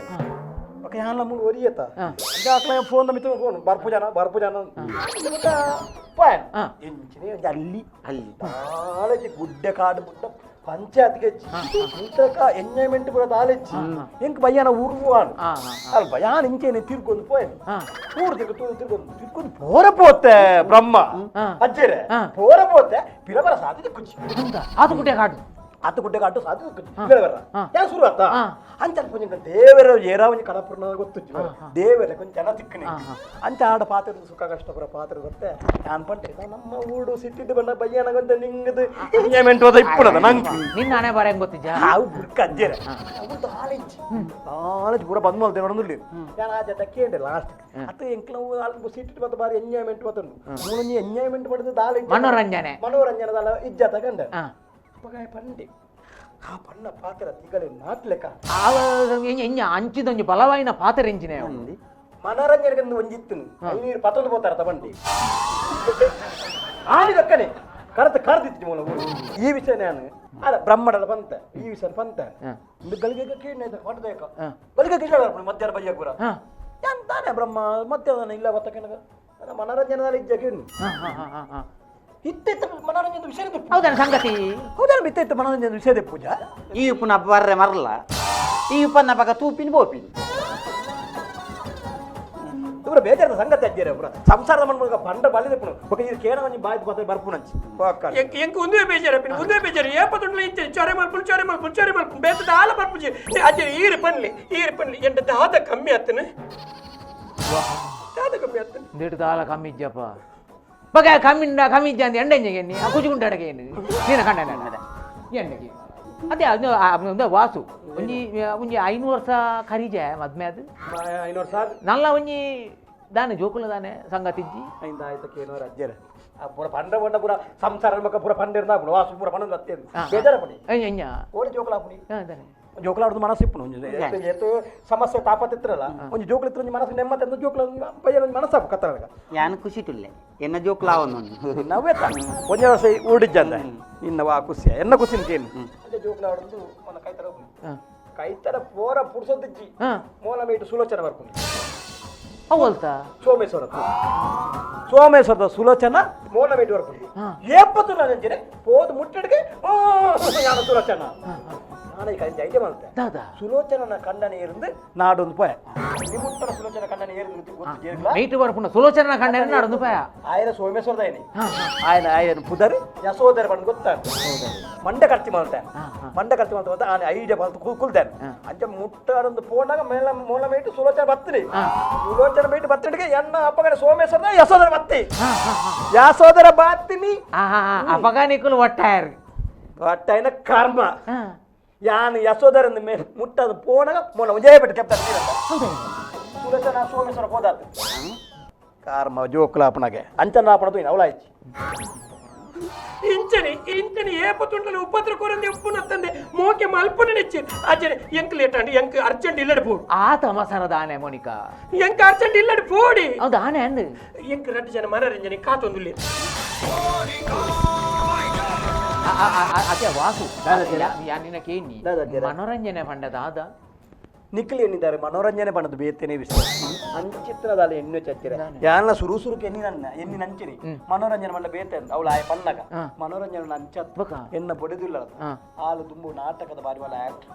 ಓಕೆ ಯಾನ್ಲ ಮೂರು ಒರಿಯತ್ತ ಆಕಲ ಫೋನ್ ಮಿತ್ರ ಫೋನ್ ಬರ್ಪು ಜನ ಬರ್ಪು ಜನ ಪಾಯನ್ ಎಂಚಿನ ಅಲ್ಲಿ ಅಲ್ಲಿ ತಾಳಜಿ ಗುಡ್ಡೆ ಕಾಡು ಬುಡ್ಡ ಪಂಚಾಯತ್ಗೆ ಇಂತಕ ಎಂಜಾಯ್ಮೆಂಟ್ ಕೂಡ ತಾಲೆಚ್ಚಿ ಎಂಕ್ ಬಯ್ಯಾನ ಉರ್ವಾನ್ ಅಲ್ಪ ಯಾನ್ ಇಂಚೇನೆ ತಿರ್ಕೊಂಡು ಪೋಯನ್ ಊರು ತಿರ್ಗು ತಿರ್ಕೊಂಡು ತಿರ್ಕೊಂಡು ಪೋರ ಪೋತೆ ಬ್ರಹ್ಮ ಅಜ್ಜರೆ ಪೋರ ಪೋತೆ ಪಿರಬರ ಸಾಧ್ಯತೆ ಕುಚ್ಚಿ ಆತು ಗುಡ್ಡೆ ಕಾಡು ಆತು ಗುಡ್ಡೆ ಕಾಟು ಸಾಧ್ಯತೆ ಕುಚ್ಚಿ ಪಿರಬರ ಯಾನ್ ಶುರು ಆತ ಅಂಚ ಕೊಂಚ ದೇವರ ಏರಾವನಿ ಕಡಪುರ್ನ ಗೊತ್ತು ದೇವರ ಕೊಂಚ ಜನ ತಿಕ್ಕನೆ ಅಂಚ ಆಡ ಪಾತ್ರದ ಸುಖ ಕಷ್ಟ ಪುರ ಪಾತ್ರ ಗೊತ್ತೆ ಯಾನ್ ಪಂಟೆ ನಮ್ಮ ಊಡು ಸಿಟ್ಟಿದ್ದು ಬಂದ ಬಯ್ಯಾನ ಗೊಂತ ನಿಂಗದು ಎಂಜಾಯ್ಮೆಂಟ್ ಹೋದ ಇಪ್ಪುಣದ ನಂಗೆ ನಿನ್ನ ಹಣೆ ಬಾರ ಹೆಂಗ್ ಗೊತ್ತಿಜ್ಜಾ ಅವು ಬುರ್ಕ ಅಜ್ಜೇರ ಅವು ತಾಳೆಜ್ಜಿ ತಾಳೆಜ್ಜಿ ಪೂರ ಬಂದ್ ಮಲ್ತೆ ನೋಡೊಂದುಲ್ಲಿ ಯಾನ್ ಆ ಜೊತೆ ಕೇಂಡೆ ಲಾಸ್ಟ್ ಅತ್ತ ಎಂಕ್ಲ ಅಲ್ಲಿ ಸಿಟ್ಟಿಟ್ಟು ಬಂದ ಬಾರಿ ಎಂಜಾಯ್ಮೆಂಟ್ ಬತ್ತುಂಡು ಮೂಲೊಂಜಿ ಎಂಜಾಯ್ಮೆಂಟ್ ಪಡೆದು ದಾಳೆ ಮನೋರಂಜನೆ ಮನೋರಂಜನೆ ದಾಲ ಇಜ್ಜತ ಕಂಡ ಅಪ್ಪಗಾಯ ಪಂಡೆ ಆ ಪಣ್ಣ ಪಾತ್ರ ತಿಗಲೆ ನಾಟ್ಲೆಕ ಅಂಚಿದೊಂಜಿ ಬಲವಾಯಿನ ಪಾತ್ರ ಎಂಜಿನ ಮನೋರಂಜನೆ ಒಂಜಿತ್ತು ನೀರು ಪತ್ತೊಂದು ಪೋತಾರ ತಗೊಂಡು ಆನಿದಕ್ಕನೆ ಕರೆತ ಕರೆದಿತ್ತು ಮೂಲ ಈ ವಿಷಯ ನಾನು ಅಲ್ಲ ಬ್ರಹ್ಮಡಲ ಪಂತ ಈ ವಿಷಯ ಪಂತ ಗಳಿಗೆ ಕೇಳಿ ಹೊಟ್ಟದೇಕ ಗಳಿಗೆ ಕೇಳಿ ಮಧ್ಯಾಹ್ನ ಬಯ್ಯ ಪೂರ ತಾನೆ ಬ್ರಹ್ಮ ಮಧ್ಯಾಹ್ನ ಇಲ್ಲ ಗೊತ್ತಕ್ಕನಗ ಮನೋರಂಜನೆ ಇಜ್ಜ ಕೇಳಿ ಇತ್ತ ಮನೋರಂಜನೆ ವಿಷಯ ಹೌದಾ ಸಂಗತಿ ಹೌದಾ ಇತ್ತ ಮನೋರಂಜನೆ ವಿಷಯದ ಪೂಜಾ ಈ ಉಪ್ಪುನ ಬರ್ರೆ ಮರಲ್ಲ ಈ ಉಪ್ಪನ್ನ ಪಕ್ಕ ತೂಪಿನ ಬೋಪಿನ ಇವರ ಬೇಜಾರದ ಸಂಗತಿ ಅಜ್ಜಿಯರ ಪುರ ಸಂಸಾರದ ಮನ್ಮಗ ಪಂಡ ಬಲಿದ ಪುಣ ఒక ಇದು ಕೇಣ ಒಂಜಿ ಬಾಯಿ ಪಾತ್ರ ಬರ್ಪುನಂಚಿ ಎಂಕ್ ಎಂಕ್ ಒಂದೇ ಬೇಜಾರ ಪಿನ್ ಒಂದೇ ಬೇಜಾರು ಏಪತುಂಡ್ಲ ಇಂಚೆ ಚೊರೆ ಮಲ್ಪುನ್ ಚೊರೆ ಮಲ್ಪುನ್ ಚೊರೆ ಮಲ್ಪುನ್ ಬೇತ ದಾಲ ಬರ್ಪುಜಿ ಅಜ್ಜಿ ಈರು ಪನ್ಲಿ ಈರು ಪನ್ಲಿ ಎಂಟ ದಾದ ಕಮ್ಮಿ ಆತನ ದಾದ ಕಮ್ಮಿ ಆತನ ನೀಡು ದಾಲ ಕಮ್ಮಿ ಇಜ್ಜಪ್ಪ ಬಗ ಕಮ್ಮಿಂಡ ಕಮ್ಮಿ ಇಜ್ಜ ಅಂತ ಎಂಡ ಎಂಜೆ ಆ ಕುಜುಗುಂಡಾಡಗೆ ಏನು ನೀನ ಕಂಡ ಎಂಡಗೆ ಅದೇ ಅದು ಅದು ವಾಸು ಒಂಜಿ ಒಂಜಿ 500 ವರ್ಷ ಖರೀಜೆ ಮದ್ಮೆ ಅದು 500 ವರ್ಷ ನಲ್ಲ ಒಂಜಿ ದಾನೆ ಜೋಕುಲ ದಾನೆ ಸಂಗತಿಜ್ಜಿ ಐಂದ ಆಯ್ತಕ್ಕೆ ಏನೋ ಅಜ್ಜರ ಆ ಪೂರ ಪಂಡ ಪಂಡ ಪೂರ ಸಂಸಾರ ಮಕ್ಕ ಪೂರ ಪಂಡ ಇರ್ದ ಪುಣ ವಾಸು ಪೂರ ಪಂಡ ಅತ್ತೇನು ಬೇಜಾರ ಪಡಿ ಎಂಜ ಓಡಿ ಜೋಕುಲ ಪುಣಿ ದಾನೆ ಜೋಕುಲ ಆಡುದು ಮನಸ್ಸು ಇಪ್ಪುನು ಒಂಜಿ ಏತು ಸಮಸ್ಯೆ ತಾಪತ್ತಿತ್ರಲ್ಲ ಒಂಜಿ ಜೋಕುಲ ಇತ್ರ ಒಂಜಿ ಮನಸ್ಸು ನೆಮ್ಮದಿ ಅಂತ ಜೋಕುಲ ಪಯ್ಯನ ಒಂಜಿ ಮನಸ್ಸು ಕತ್ತರಗ ಯಾನ್ ಖುಷಿ ತುಲ್ಲೆ ಎನ್ನ ಜೋಕ್ಲಾವನು ನವ್ಯತ ಒಂಜಿ ವರ್ಷ ಊಡಿಜ್ಜಂದ ನಿನ್ನ ವಾ ಖುಷಿಯ ಎನ್ನ ಖುಷಿನ ಕೇನು ಜೋಕುಲ ಆಡುದು ಮನ ಕೈತರ ಕೈತರ ಪೋರ ಪುರ್ಸೊತ್ತಿಜ್ಜಿ ಮೂಲ ಮೇಟು ಸುಲೋಚನೆ ಬರ್ಪುಂಡು. ಅವಲ್ತ ಸೋಮೇಶ್ವರ ಸೋಮೇಶ್ವರದ ಸುಲೋಚನ ಮೋನ ಮೇಟ್ ಬರ್ಕೊಂಡು ಏಪತ್ತು ನಾನು ಪೋದು ಮುಟ್ಟಡಿಗೆ ಯಾನ ಸುಲೋಚನ ನಾನು ಈಗ ಐಡಿಯಾ ಮಾಡ್ತೆ ದಾದಾ ಸುಲೋಚನ ಕಣ್ಣನೆ ಇருந்து ನಾಡೊಂದು ಪೋಯ ನಿಮುಟ್ಟರ ಸುಲೋಚನ ಕಣ್ಣನೆ ಏருந்து ಗೊತ್ತು ಮೀಟ್ ಬರ್ಪುನ ಸುಲೋಚನ ಕಣ್ಣನೆ ನಾಡೊಂದು ಪೋಯ ಆಯನ ಸೋಮೇಶ್ವರದ ಏನಿ ಆಯನ ಆಯನ ಪುದರ್ ಯಶೋಧರ ಬಂದು ಗೊತ್ತಾಗ ಮಂಡೆ ಖರ್ಚು ಮಾಡ್ತಾನೆ ಮಂಡೆ ಖರ್ಚು ಮಾಡ್ತಾ ಆನೆ ಐಡಿಯಾ ಬಂದು ಕುಲ್ತಾನೆ ಅಂಚೆ ಮುಟ್ಟಾಡೊಂದು ಪೋನಾಗ ಮೇಲ ಮೂಲ ಮೇಟು ಸುಲೋಚನ ಬತ್ತೀನಿ ಸುಲೋಚನ ಮೇಟು ಬತ್ತಿಗೆ ಎಣ್ಣ ಅಪ್ಪಗಡೆ ಸೋಮೇಶ್ವರದ ಯಶೋಧರ ಬತ್ತಿ ಯಶೋಧರ ಬಾತ್ತಿನಿ ಅಪಗಾನಿಕುಲು ಒಟ್ಟಾಯರ್ ಒಟ್ಟಾಯಿನ ಕರ್ಮ ಯಾನು ಯಶೋಧರ ಮುಟ್ಟದು ಪೋನಾಗ ಮೊನ್ನ ವಿಜಯಪೇಟೆ ಕೆಪ್ತಾನೆ ಸುಲೋಚನ ಸೋಮೇಶ್ವರ ಹೋದಾತು ಕರ್ಮ ಜೋಕ್ಲಾಪನಾಗೆ ಅಂಚನಾಪಣದು ಇನ್ನು ಅವಳಾಯ್ತು ಇಂಚನಿ ಇಂಚನಿ ಏಪತ್ತುಂಟಲು ಉಪದ್ರ ಕೊರಂದೆ ಉಪ್ಪುನತ್ತಂದೆ ಮೋಕೆ ಮಲ್ಪನೆ ನೆಚ್ಚಿ ಅಜ್ಜನೆ ಎಂಕ್ ಲೇಟ್ ಅಂಡ್ ಎಂಕ್ ಅರ್ಜೆಂಟ್ ಇಲ್ಲಡೆ ಪೋಡು ಆ ತಮಸನ ದಾನೆ ಮೋನಿಕಾ ಎಂಕ್ ಅರ್ಜೆಂಟ್ ಇಲ್ಲಡೆ ಪೋಡಿ ಹೌದು ಆನೆ ಅಂದು ಎಂಕ್ ರಡ್ಡು ಜನ ಮನರಂಜನೆ ಕಾತೊಂದುಲ್ಲೆ ಅದೇ ವಾಸು ನಿನ್ನ ಕೇಳಿ ಮನೋರಂಜನೆ ಪಂಡ ದಾದ ನಿಖಿಲ್ ಎನ್ನಿದ್ದಾರೆ ಮನೋರಂಜನೆ ಬಣ್ಣದ ಬೇತೇನೆ ವಿಷಯ ಅಂಚಿತ್ರದಲ್ಲಿ ಎಣ್ಣೆ ಚಚ್ಚಿರ ಯಾನ ಸುರು ಸುರುಕೆ ಎಣ್ಣಿ ನನ್ನ ಎಣ್ಣಿ ನಂಚಿರಿ ಮನೋರಂಜನೆ ಬಣ್ಣ ಬೇತೆ ಅವಳು ಆಯ ಪನ್ನಗ ಮನೋರಂಜನೆ ಅಂಚ ಎನ್ನ ಬಡಿದಿಲ್ಲ ಹಾಲು ತುಂಬು ನಾಟಕದ ಬಾರಿ ವಲ್ಲ ಆಕ್ಟ್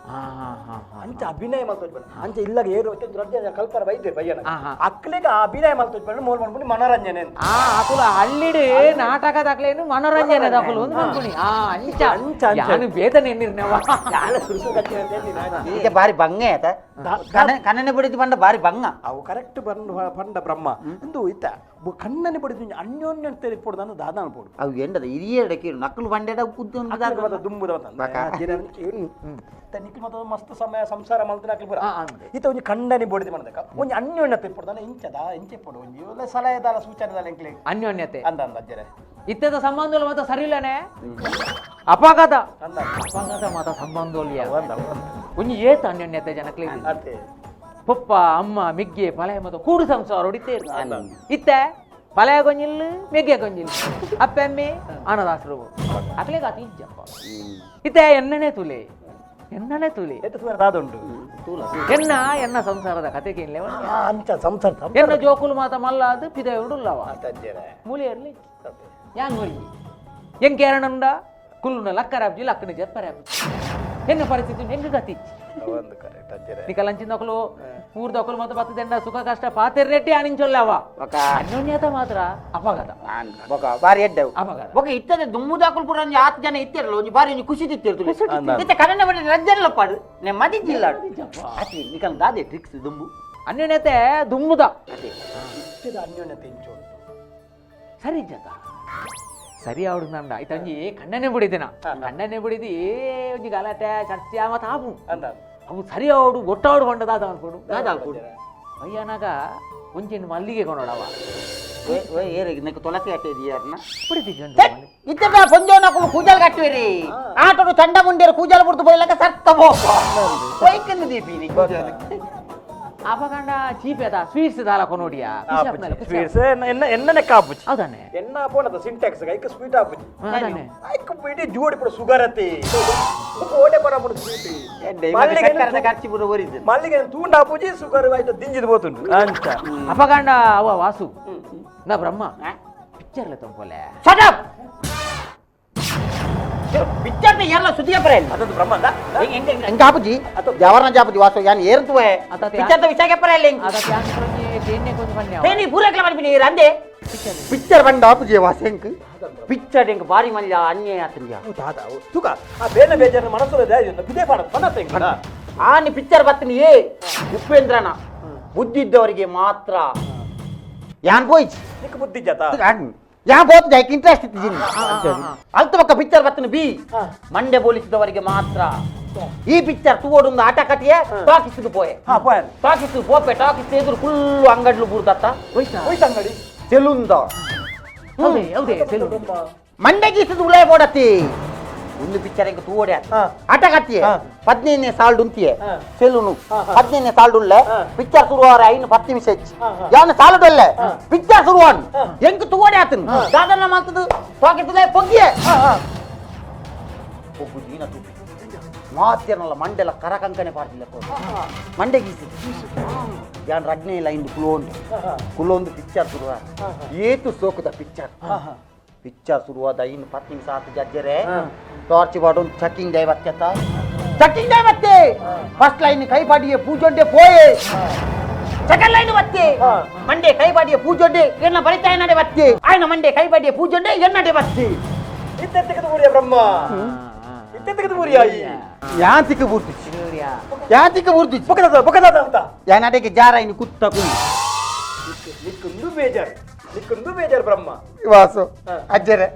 ಅಂಚ ಅಭಿನಯ ಮಲ್ತೋಜ್ ಅಂಚ ಇಲ್ಲಾಗ ಏರು ರಡ್ಡೆ ಕಲ್ಪರ ಬೈದಿರ್ ಬಯ್ಯನ ಅಕ್ಲಿಗೆ ಆ ಅಭಿನಯ ಮಲ್ತೋಜ್ ಬಣ್ಣ ಮೋಲ್ ಮಾಡ್ಕೊಂಡು ಮನೋರಂಜನೆ ಆ ಅಕುಲ ಹಳ್ಳಿಡು ನಾಟಕ ದಾಖಲೇನು ಮನೋರಂಜನೆ ದಾಖಲು ಒಂದು ಮನ್ಕುಣಿ ಆ ಅಂಚ ಅಂಚ ಯಾನು ಬೇತನೆ ಎನ್ನಿರ್ನವ ಯಾನ ಸುರು ಸುರು ಬಾರಿ ಬಂಗ ಆತ ಕಣ್ಣನೆ ಬಡಿದು ಬಂಡ ಬಾರಿ ಬಂಗ ಅವು ಕರೆಕ್ಟ್ ಬಂದು ಪಂಡ ಬ್ರಹ್ಮ ಅಂದು ಇತ್ತ ಕಣ್ಣನೆ ಬಡಿದು ಅನ್ಯೋನ್ಯ ತೆರಿಪೊಡು ದಾದ ಅನ್ಪೋಡು ಅವು ಎಂಡದ ಹಿರಿಯರ ನಕಲು ಬಂಡೆಡ ಕುದ್ದು ದುಂಬುದ ನಿಖಿಲ್ ಮತ್ತ ಮಸ್ತ್ ಸಮಯ ಸಂಸಾರ ಮಲ್ತಿನ ಅಕ್ಲು ಪೂರ ಈತ ಒಂಜಿ ಕಣ್ಣನೆ ಬಡಿದು ಮಾಡ್ದಕ್ಕ ಒಂಜಿ ಅನ್ಯೋನ್ಯತೆ ಇಪ್ಪೊಡು ಇಂಚದ ಇಂಚೆ ಪೊಡು ಒಂಜಿ ಒಳ್ಳೆ ಸಲಹೆದಾಲ ಸೂಚನೆದಾಲ ಎಂಕ್ಲೆ ಅನ್ಯೋನ್ಯತೆ ಅಂದ ಅಂದ ಅಜ್ಜರೆ ಇತ್ತದ ಸಂಬಂಧ ಮಾತ ಸರಿ ಇಲ್ಲನೆ ಅಪಘಾತ ಅಪಘಾತ ಮಾತ ಸಂಬಂಧ ಒಂಜಿ ಏತ ಅನ್ಯೋನ್ಯತೆ ಜನಕ್ಲೆ ಪಪ್ಪ ಅಮ್ಮ ಮಿಗ್ಗೆ ಪಲಯ ಮತ್ತು ಕೂಡು ಸಂಸಾರ ಹೊಡಿತೇರು ಇತ್ತೆ ಪಲಯ ಗೊಂಜಿಲ್ಲ ಮೆಗ್ಗೆ ಗೊಂಜಿಲ್ಲ ಅಪ್ಪ ಅಮ್ಮೆ ಅನದಾಸರು ಅಕ್ಲೆ ಗಾತಿ ಇಜ್ಜಪ್ಪ ಇತ್ತೆ ಎನ್ನನೆ ತುಲೆ ಎನ್ನನೆ ತುಲೆ ದಾದುಂಟು ಎನ್ನ ಎನ್ನ ಸಂಸಾರದ ಕತೆಗೆ ಅಂಚ ಸಂಸಾರ ಎನ್ನ ಜೋಕುಲು ಮಾತ ಮಲ್ಲ ಅದು ಪಿದ ಉಡುಲ್ಲವ ಮೂಲೆ ಇರಲಿ ಯಾನ್ ಮುರಿ ಎಂಕೇರಣಂಡ ಕುಲ್ಲುನ ಲಕ್ಕರಾಬ್ಜಿ ಲಕ್ಕನ ಜಪ್ಪರಾಬ್ಜಿ ಎನ್ನ ಪರಿಸ್ಥಿತಿ ಹೆಂಗ ಗತಿ ನಿಕಲಂಚಿನ ఒకలు ಊರ್ದೊಕಲು ಮಾತ್ರ ಬತ್ತದೆಂಡ ಸುಖ ಕಷ್ಟ ಪಾತೆರ್ನೆಟ್ಟಿ ಆನಿಂಚೊಲ್ಲವ ಅನ್ಯೋನ್ಯತ ಮಾತ್ರ ಅಪಘಾತ ಬಾರಿ ಎಡ್ಡವು ಅಪಘಾತ ఒక ಇತ್ತದೆ ದುಮ್ಮುದಾಕುಲು ಪೂರ ಒಂಜಿ ಆತ್ ಜನ ಇತ್ತಿರಲ್ಲ ಒಂಜಿ ಬಾರಿ ಒಂಜಿ ಖುಷಿ ತಿತ್ತಿರ್ತದೆ ಇತ್ತೆ ಕನ್ನಡ ಬಡಿ ರಜ್ಜಲ್ಲ ಪಾಡು ನೆ ಮದಿ ಜಿಲ್ಲಾಡು ಅತಿ ನಿಕಲ್ ದಾದೆ ಟ್ರಿಕ್ಸ್ ದುಂಬು ಅನ್ಯೋನ್ಯತೆ ದುಮ್ಮುದ ಅದೇ ಇತ್ತದ ಅನ್ಯೋನ್ಯತೆ ಇಂಚು ಸರಿ ಜತ ಸರಿ ಅವಡು ನಂಡ ಇತ್ತಂಜಿ ಕಣ್ಣನೆ ಬಿಡಿದಿನ ಕಣ್ಣನೆ ಬಿಡಿದಿ ಒಂಜಿ ಗಲಾಟೆ ಚರ್ಚೆ ಮತ್ತ ಆಪು ಅವು ಸರಿ ಅವಡು ಒಟ್ಟಾಡು ಬಂಡದಾದ ಅನ್ಕೊಡು ದಾದ ಅನ್ಕೊಡು ಅಯ್ಯನಾಗ ಒಂಚಿನ ಮಲ್ಲಿಗೆ ಕೊನೋಡವ ಏರಿಗೆ ತುಳಸಿ ಅಟ್ಟೆ ಇದೆಯಾರನ ಬಿಡಿದಿ ಇತ್ತ ಪೊಂಜೋನಕುಲು ಕೂಜಲ್ ಕಟ್ಟುವಿರಿ ಆಟೋಡು ಚಂಡ ಮುಂಡೇರು ಕೂಜಲ್ ಬುಡ್ದು ಪೋಯ್ಲಕ ಸರ್ತ ಪೋಯ್ಕಂದು ದೀಪಿನಿ ಅಪಗಂಡ ಚೀಪೆದ ಸ್ವೀಟ್ಸ್ ದಾಲ ಕೊನೋಡಿಯಾ ಸ್ವೀಟ್ಸ್ ಎನ್ನ ಎನ್ನನೆ ಕಾಪುಚಿ ಹೌದಾನೆ ಎನ್ನ ಪೋನದ ಸಿಂಟ್ಯಾಕ್ಸ್ ಐಕ ಸ್ವೀಟ್ ಆಪುಚಿ ಹೌದಾನೆ ಐಕ ಬಿಡಿ ಜೋಡಿ ಪಡ ಸುಗರ್ ಅತಿ ಓಡೆ ಪಡ ಪಡ ಸ್ವೀಟ್ ಮಲ್ಲಿಗೆ ಖರ್ಚು ಪೂರ ಒರಿದು ಮಲ್ಲಿಗೆ ತೂಂಡ ಆಪುಜಿ ಸುಗರ್ ಆಯ್ತು ದಿಂಜಿದ್ ಪೋತುಂಡು ಅಂಚ ಅಪಗಂಡ ಅವ ವಾಸು ನಾ ಬ್ರಹ್ಮ ಪಿಕ್ಚರ್ಲೆ ತಂಪೋಲೆ shut up picture ಎಲ್ಲ ಸುದ್ದಿಯ ಬರ ಅದೊಂದು ಬ್ರಹ್ಮ ಅಂದ ಎಂಕ ಆಪುಜಿ ಜವರ್ನ ಜಾಪುಜಿ ವಾಸು ಯಾನ್ ಏರ್ತುವೆ ಪಿಕ್ಚರ್ the ವಿಷಯ ಬರ ಇಲ್ಲ ಅದ ತೇನೆ ಕೊಂಚ ಪನ್ಯ ತೇನಿ ಪೂರಕ್ಲ ಮನ್ಪಿನಿ ರಂದೆ ಪಿಕ್ಚರ್ ಬಂಡ ಆಪುಜಿ ವಾಸು ಎಂಕ್ ಪಿಕ್ಚರ್ ಎಂಕ್ ಬಾರಿ ಮಲ್ಲ ಅನ್ಯಾಯ ಆತಂದ್ಯ ದಾದ ತುಕ ಆ ಬೇನೆ ಬೇಜಾರ ಮನಸ್ಸು ಬಿದೆ ಪಾಡ ಪನ್ನತ್ತೆ ಆನಿ ಪಿಕ್ಚರ್ ಬತ್ತಿನಿ ಏ ಉಪೇಂದ್ರನ ಬುದ್ಧಿ ಇದ್ದವರಿಗೆ ಮಾತ್ರ ಯಾನ್ ಪೋಯ್ಚಿ ನಿಕ್ ಬುದ್ಧಿ ಜಾತ ಯಾ ಬೋತ್ ಜಾಯ್ಕ್ ಇಂಟ್ರೆಸ್ಟ್ ಇತ್ತು ಜಿನ್ ಅಲ್ತ ಪಕ್ಕ ಪಿಕ್ಚರ್ ಬತ್ತಿನ ಬಿ ಮಂಡೆ ಬೋಲಿಸಿದವರಿಗೆ ಮಾತ್ರ ಈ ಪಿಕ್ಚರ್ ತೂವೊಡೊಂದು ಆಟ ಕಟ್ಟಿಯೇ ಟಾಕಿಸಿದು ಪೋಯೆ ಟಾಕಿಸು ಪೋಪೆ ಟಾಕಿಸ್ ಎದುರು ಫುಲ್ಲು ಅಂಗಡ್ಲು ಬೂರ್ದತ್ತ ಅಂಗಡಿ ಸೆಲೂನ್ದ ಹೌದೇ ಹೌದೇ ಸೆಲೂನ್ ಮಂಡೆಗೀಸದು ಉಳೇ ಬೋಡತಿ ಒಂದು ಪಿಕ್ಚರ್ ಎಂಕ್ ತೂವೊಡೆ ಆಟ ಕಟ್ಟಿಯೇ 15ನೇ ಸಾಲ್ಡ್ ಉಂತಿಯೇ ಸೆಲೂನು 15ನೇ ಸಾಲ್ಡ್ ಉಳ್ಳೆ ಪಿಕ್ಚರ್ ಶುರುವಾರ 5 10 ನಿಮಿಷ ಹೆಚ್ಚು ಯಾವನ ಸಾಲುಡ್ ಅಲ್ಲೇ ಪಿಕ್ಚರ್ ಶುರುವಾನ್ ಎಂಕ್ ತೂವೊಡೆ ಆತನ್ ದಾದನ್ನ ಮಾಲ್ತದು ಪಾಕೆಟ್ ಪೊಗ್ಗಿಯೇ ಪೊಗ್ಗು ಜೀನ ತೂಪಿ ಮಾತಿರ್ನಲ್ಲ ಮಂಡೆಲ ಕರಕಂಕನೆ ಪಾಡ್ದಿಲ್ಲ ಮಂಡೆ ಗೀಸಿದೆ ಯಾನ್ ರಡ್ನೇ ಲೈನ್ ಕುಲೋಂಡು ಕುಲೋಂದು ಪಿಕ್ಚರ್ ಶುರುವ ಏತು ಸೋಕುದ ಪಿಕ್ಚರ್ ಪಿಕ್ಚರ್ ಶುರುವಾದ ಇನ್ನು ಪತ್ತು ನಿಮಿಷ ಆತು ಜಜ್ಜರೆ ಟಾರ್ಚ್ ಬಾಡೊಂದು ಚಕ್ಕಿಂಗ್ ದೈ ಬತ್ತೆತ್ತ ಚಕ್ಕಿಂಗ್ ದೈ ಬತ್ತೆ ಫಸ್ಟ್ ಲೈನ್ ಕೈ ಪಾಡಿಯೇ ಪೂಜೊಡ್ಡೆ ಪೋಯೆ ಸೆಕೆಂಡ್ ಲೈನ್ ಬತ್ತೆ ಮಂಡೆ ಕೈ ಬಾಡಿಯ ಪೂಜೊಡ್ಡೆ ಎನ್ನ ಬರಿತಾ ಎನ್ನಡೆ ಬತ್ತೆ ಆಯ್ನ ಮಂಡೆ ಕೈ ಬಾಡಿಯ ಪೂಜೊಡ್ಡೆ ಎನ್ನಡೆ ಬತ್ತೆ ಇತ್ತೆತ್ತಕದ ಊರಿಯ ಬ್ರಹ್ಮ ಇತ್ತೆತ್ತಕದ ಊರಿಯ ಈ ಯಾಂತಿಕ ಬೂರ್ತಿ ಯಾಂತಿಕ ಬೂರ್ತಿ ಬೊಕದಾದ ಬೊಕದಾದ ಅಂತ ಯಾನಡೆಗೆ ಜಾರ ಇನ್ನು ಕುತ್ತ ಕುಂದು ನಿಕ್ಕೊಂದು ಬೇಜಾರು ನಿಕ್ಕೊಂದು ಬೇಜಾರು ಬ್ರಹ್ಮ ವಾಸು ಅಜ್ಜರೆ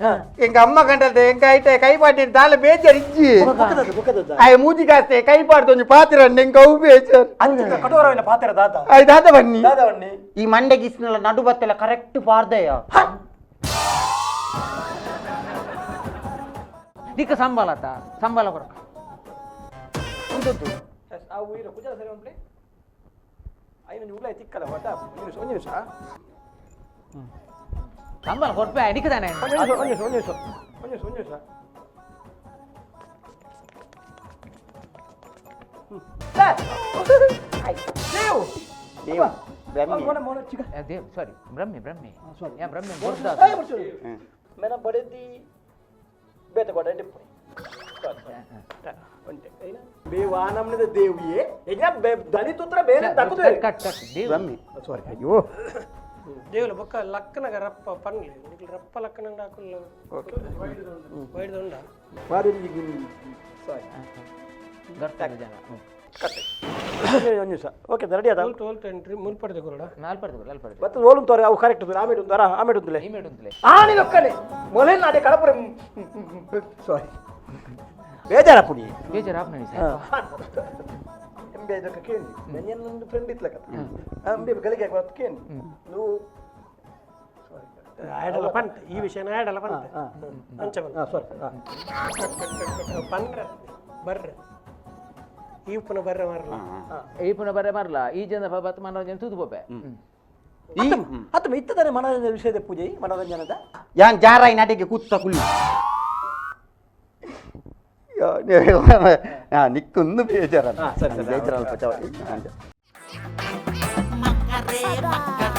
ಎಂಗ ಅಮ್ಮ ಕಂಡಲ್ದೆ ಎಂಗ ಐಟೆ ಕೈ ಪಾಟಿ ದಾಲ ಬೇಜಾರ್ ಇಜ್ಜಿ ಬೊಕದಾದ ಬೊಕದಾದ ಆಯ್ ಮೂಜಿ ಕಾಸ್ತೆ ಕೈ ಪಾಡ್ದೊಂಜಿ ಪಾತಿರಣ್ಣ ಎಂಗ ಅವು ಬೇಜಾರ್ ಅಂಚಿನ ಕಠೋರವಿನ ಪಾತ್ರ ದಾದ ಆಯ್ ದಾದ ಬನ್ನಿ ದಾದವಣ್ಣಿ ಈ ಮಂಡೆ ಗಿಸ್ನೆಲ್ಲ ನಡು ಬತ್ತೆಲ್ಲ ಕರೆಕ್ಟ್ ಪಾರ್ದೆಯ ನಿಕ್ಕ ಸಂಬಳ ಆತ ಸಂಬಳ ಕೊರಕ ಆ ಊರ ಕುಜಲ ಸರಿ ಉಂಟ್ಲೆ ಐನ ಉಲ್ಲ ತಿಕ್ಕಲ್ಲ ಒಟ್ಟ ಒಂದು ನಿಮಿಷ ಒಂದು ನಿಮಿಷ ಸಂಬಳ ಕೊರ್ಪೆ ನಿಕ್ಕ ತಾನೆ ಒಂದು ನಿಮಿಷ ಒಂದು ನಿಮಿಷ ಒಂದು ನಿಮಿಷ ಒಂದು ನಿಮಿಷ ಒಂದು ನಿಮಿಷ ದೇವ್ ದೇವ್ ಬ್ರಹ್ಮಿ. ಮೋನ ಮೋನ ಚಿಕ್ಕ ದೇವ್ ಸಾರಿ ಬ್ರಹ್ಮೆ ಬ್ರಹ್ಮೆ ಯಾ ಬ್ರಹ್ಮೆ ಮೇನ ಬಡದಿ ಬೇತ ಕೊಡ ಡಿಪ್ಪು ಬೇವಾನಮ್ನದ ದೇವಿಯೇ ಯಜ್ಞ ದನಿ ತುತ್ರ ಬೇರೆ ತಕ್ಕುದು ಕಟ್ ಕಟ್ ದೇವ್ ಬ್ರಹ್ಮಿ ಸಾರಿ ಅಯ್ಯೋ దేవుల బొక్క లక్కనగ రప్ప పన్లే నీకు రప్ప లక్కన డాకులు వైడ్ ఉండ ಮಾರಿ ಸಾರಿ ಗರ್ತಾಗ ಜನ ಒಂದು ನಿಮಿಷ ಓಕೆ ರೆಡಿ ಅದ ಟೋಲ್ ಟೋಲ್ ಟೆಂಟ್ರಿ ಮುಲ್ಪಡ್ದೆ ಕೊರಡ ನಾಲ್ಪಡ್ದು ನಾಲ್ಪಡ್ದು ಮತ್ತೆ ಓಲುಂ ತೋರೆ ಅವು ಕರೆಕ್ಟ್ ಆಮೇಲೆ ಉಂದಾರ ಆಮೇಲೆ ಉಂದುಲೆ ಈ ಮೇಡುಂತಲೇ ಆನಿ ಲೊಕ್ಕನೆ ಮೊಲೆ ನಾಡೆ ಕಡಪುರ ಸಾರಿ ಬೇಜಾರಪ್ಪುಡಿ ಬೇಜಾರು ಆಪ್ನ ಸರ್ ಎಂಬೆ ಇದಕ್ಕೆ ಕೇಳಿ ನನ್ನ ಫ್ರೆಂಡ್ ಇತ್ಲಕ ಅಂಬೆ ಗಳಿಗೆ ಕೇಳಿ ನೀವು ಆಡಲ ಪಂಟ ಈ ವಿಷಯನ ಆಡಲ ಪಂಟ ಅಂಚ ಬಂತ ಸಾರಿ ಪನ್ರ ಬರ್ರ ಈ ಉಪ್ಪುನ ಬರ್ರ ಮಾರಲ್ಲ ಈ ಪುನಃ ಬರ ಮರಲ ಈ ಜನ ಬತ್ ಮನೋರಂಜನೆ ತೂದು ಪೋಪೆ ಈ ಅತ್ತ ಇತ್ತದಾನೆ ಮನೋರಂಜನೆ ವಿಷಯದ ಪೂಜೆ ಮನೋರಂಜನದ ಯಾನ್ ಜಾರ ಇನ್ನು ಕುತ್ತ ಕುಳ್ಳಿ ನಿಕ್ಕೊಂದು ಬೇಜಾರಲ್ಲ ಸರಿ, ಸರಿ. ಬೇಜಾರಲ್ಲ ಪಚಾವ ಮಕ್ಕರೇ ಮಕ್ಕರ.